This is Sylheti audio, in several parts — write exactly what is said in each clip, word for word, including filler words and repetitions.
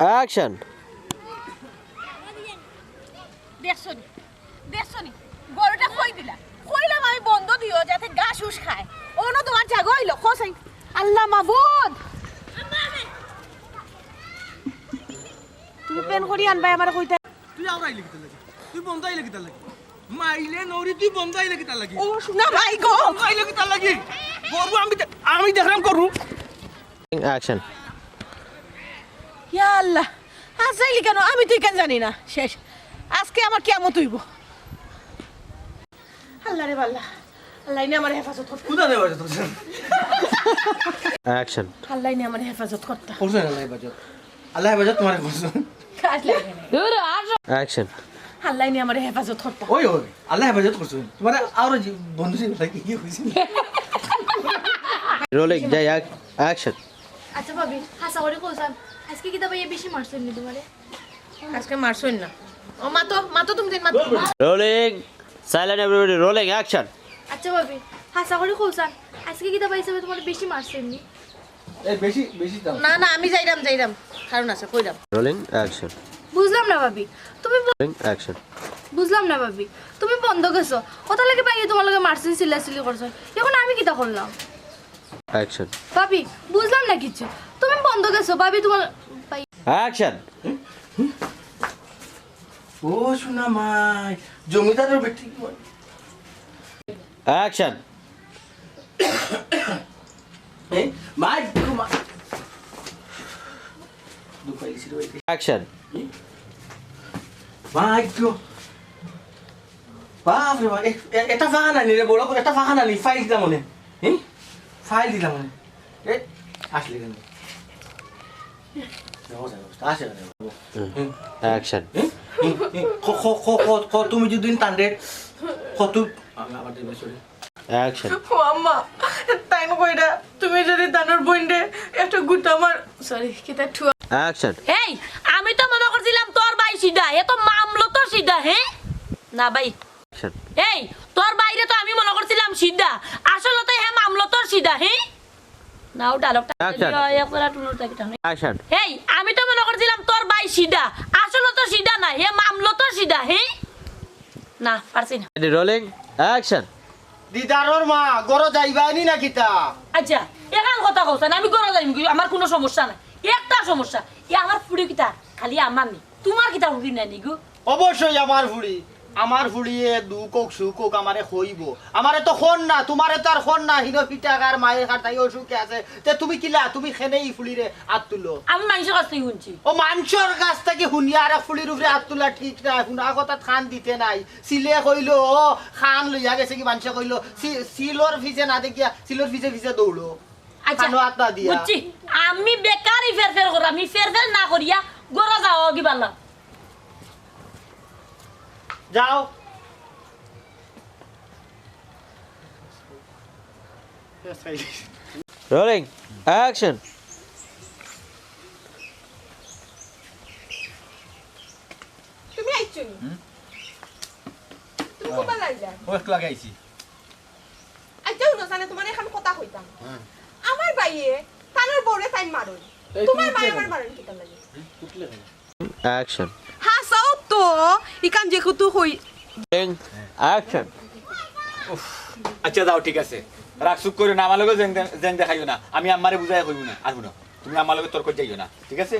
অ্যাকশন। দেখছো নি? দেখছো নি? গরুটা কই দিলা? কইলাম আমি বন্ধ দিও, যাতে ঘাস উস খায়। অনো তোমার জাগা অইলো, খোসাই। আল্লাহ মাবুদ। তুমি প্যান করি আনবায় আমারে কইতা। তুই আওরা আইলে কিতার লাগি? তুই বন্ধ আইলে কিতার লাগি? মাইলে নরি তুই বন্ধ আইলে কিতার লাগি? ও সোনা ভাই গো। বন্ধ আইলে কিতার লাগি? গরু আমি দে-, আমি দেখলাম গরু। অ্যাকশন। ইয়া আল্লাহ, আজ যাইলি কেন? আমি তো ইখান জানি না। শেষ, আজকে আমার কিয়ামত অইবো। আল্লাহ রে আল্লাহ, আল্লাহ ইনে আমার হেফাজত করতা। কোথা দেওয়া যেত? অ্যাকশন। আল্লাহ ইনে আমার হেফাজত করতা। করছেন আল্লাহ হেফাজত। আল্লাহ হেফাজত তোমার করছেন। কাজ লাগে না। দূর আর অ্যাকশন। আল্লাহ ইনে আমার হেফাজত করতা। ওই, ওই, আল্লাহ হেফাজত করছেন। তোমার আরো যে বন্ধু ছিল, তাকে কি হয়েছিল? রোলিং, যাই, অ্যাক-, অ্যাকশন। আচ্ছা ভাবি, হাছা করি কওছান, আজকে কিতা ভাইয়ে বেশি মারছইন নি তোমারে? আজকে মারছইন না। ও মাতো, মাতো তুমি দিন মাতো। Rolling, silent everybody, rolling, action. আচ্ছা ভাবি, হাছা করি কওছান, আজকে কিতা ভাই হিসাবে তোমারে বেশি মারছইন নি? এই বেশি, বেশি দাও। না, না, আমি যাইরাম, যাইরাম। কারণ আছে, কইরাম। Rolling, action. বুঝলাম না ভাবি, তুমি ব-, রোলিং, অ্যাকশন। বুঝলাম না ভাবি, তুমি বন্ধ গেছো, ওটার লাগি ভাইয়ে তোমার লগে মারছইন, চিল্লাচিল্লি করছইন, এখন আমি কিতা করলাম? অ্যাকশন। ভাবি, বুঝলাম না কিচ্ছু, তুমি বন্ধ গেছো, ভাবি তোমার ভাই অ্যাকশন। ও সোনা মাই, জমিদারের বেটি। অ্যাকশন। এ, মাই গো মা। দুঃখ পাইছি রে ভাই। অ্যাকশন। এ? মাই গো। বাপ রে বাপ, এ, এ, এটা ফাঁকা নানি রে, বড় করে এটা ফাঁকা নানি, ফাইল দিলাম মনে। হ্যাঁ? ফাইল দিলাম মনে। এ, আসলে কেন? আসে কেন? হুম। অ্যাকশন। হ্যাঁ? হ্যাঁ? হ্যাঁ? ক, ক, ক, ক, ক, তুমি যদি টান রে, কত, আমি আবার দেখবে, সরি। অ্যাকশন। ও আম্মা, তাইন কইরা, তুমি যদি তানর বইনরে একটা গুতা মার, সরি, কিতা ঠুয়া। অ্যাকশন। এই, আমি তো মনে করছিলাম তোর ভাই সিধা, এ তো মামলো তো সিধা, হ্যাঁ? না ভাই। অ্যাকশন। এই, তোর ভাইরে তো আমি মনে করছিলাম সিধা, আসলে তো হে মামলো তোর সিধা, হ্যাঁ? না, ও ডায়লগটা অ্যাকশন। এই, এক জোড়া টুনুর তাকে টানো। অ্যাকশন। এই, আমি তো মনে করছিলাম তোর ভাই সিধা, আসলে তো সিধা না, হে মামলো তোর সিধা, হ্যাঁ? না, পারছি না। Ready, rolling, action. দিদারর মা, ঘরো যাইবায়নি না কিতা? আচ্ছা, এখান কথা কওছান, আমি ঘরো যাইমু গি, আমার কুনু সমস্যা নাই। একটা সমস্যা, ই আমার ফুড়ি কিতা খালি আমার নি, তুমার কিতা ফুড়ি নাই নি গো? অবশ্যই আমার ফুড়ি, আমার ফুড়িয়ে দুখ অউক সুখ অউক আমারে কইবো। আমারে তো কর না, তুমারে তো আর কর না, হিনো পিতা কার মায়ে কার তাই অসুখে আছে। তে তুমি কিলা, তুমি কেনে ই ফুড়িরে আত তুলো? আমি মানষর কাছ থাকি হুনছি। ও মানষর কাছ থাকি হুনিয়া আরেক ফুড়ির উপরে আত তুলা ঠিক নায়, হুনা কথাত কান দিতে নাই। সিলে কইলো, ও, খান লইয়া গেছে কি মানষে কইলো, সি-, সিলর পিছে না দেখিয়া, সিলর পিছে পিছে দৌড়ো। আচ্ছা, খানো আত না দিয়া। বুঝছি। আমি বেকার ই ফের ফের করাম, ই ফের ফের না করিয়া ঘরো যাও কি ভালা। যাও। Rolling, action. তুমি আইছো নি? হুম? তুমি কোন বালা আইলা? ও একলা আইছি। আচ্ছা, হুনো, জানে তুমারে এখান কথা কইতাম। হ্যাঁ। আমার ভাইয়ে তানর বউরে তাইন মারইন। এই তুমার তুমি ভাই কে আমার বলো? মারইন কিতার লাগি? হুম? উঠলে কেন? অ্যাকশন। হাছাউ তো, ইখান যে কুতু কই। অ্যাকশন। উফ, আচ্ছা, যাও, ঠিক আছে। রাগ সুখ করিও না, আমার লগে জেং দে-, জেং দেখাইও না। আমি আম্মারে বুঝাইয়া কইমু না। আর হুনো, তুমি আম্মার লগে তর্ক যাইও না, ঠিক আছে?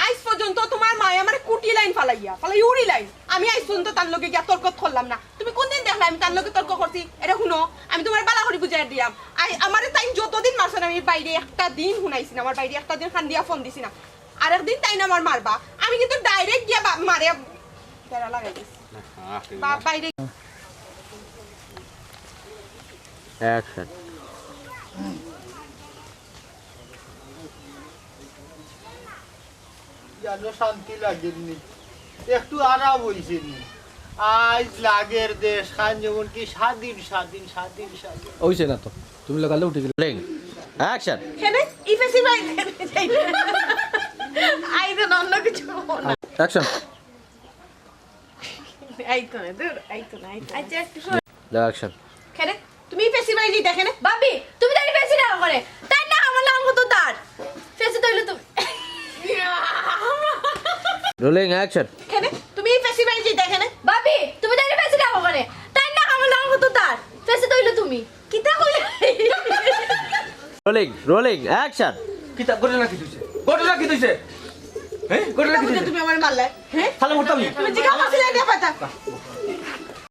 আইজ পর্যন্ত তুমার মায়ে আমারে কুটিলাইন ফালাইয়া, ফালাই উড়িলাইন। আমি আইজ পর্যন্ত তার লগে গিয়া তর্ক করলাম না। তুমি কুনদিন দেখলায় আমি তার লগে তর্ক করছি? এরে হুনো, আমি তুমারে বালা করি বুঝাইয়া দিয়াম। আই, আমারে তাইন যতদিন মারছইন আমি বাইরে একটা দিন হুনাইছি না, আমার বাইরে একটা দিন কান্দিয়া ফোন দিছি না। আরেকদিন তাইন আমার মারবা, আমি কিন্তু ডাইরেক্ট গিয়া বা-, মারে বেড়া লাগাই দিছি। বাপ বাইরে। অ্যাকশন। জানো শান্তি লাগের নি, একটু আরাম অইছে নি। আইজ লাগের দেশখান যেমন কি স্বাধীন, স্বাধীন, স্বাধীন, স্বাধীন। অইছে না তো, তুমি লাগালে উঠি গেলে। Rolling, action. কেনে? ই ফেসি ভাই। আই তো অন্য কিছু না। অ্যাকশন। আইতো না, দূর, আইতো না, আইতো না। আচ্ছা, একটু শোন। দাও, অ্যাকশন। কেনে? তুমি ফেসি ভাই যেটা কেনে? ভাবি, তুমি তাই ফেসি না করে। তাই না, আমার নাম কত তার? ফেসি তো অইলো তুমি। Rolling, action. কেনে? তুমি এই ফেসি বাড়ি যাইতা কেনে? ভাবি, তুমি তাইরে ফেসি ডাকো কেনে? তাই না, আমার নাম হতো তার। ফেসি তো অইলো তুমি। কিতা কইলে? Rolling, rolling, action. কিতা ঘটনা কিতা অইছে? ঘটনা কিতা অইছে? হ্যাঁ, ঘটনা কিতা কিতা বুঝে অইছে? তুমি আমার মারলায়? হ্যাঁ? তাহলে মরতাম নি। তুমি জিগা মাসিলে দিয়া পাতা।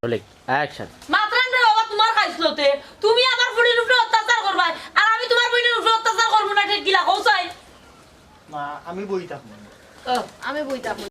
Rolling, action. মাতরাম রে বাবা, তুমার খাইছলতে। তুমি আমার ফুড়ির উপরে অত্যাচার করবায়, আর আমি তুমার বইনর উপরে অত্যাচার করমু না, ঠিক কিলা কও চাই? মা, আমি বই থাকমু। ও, আমি বই থাকমু।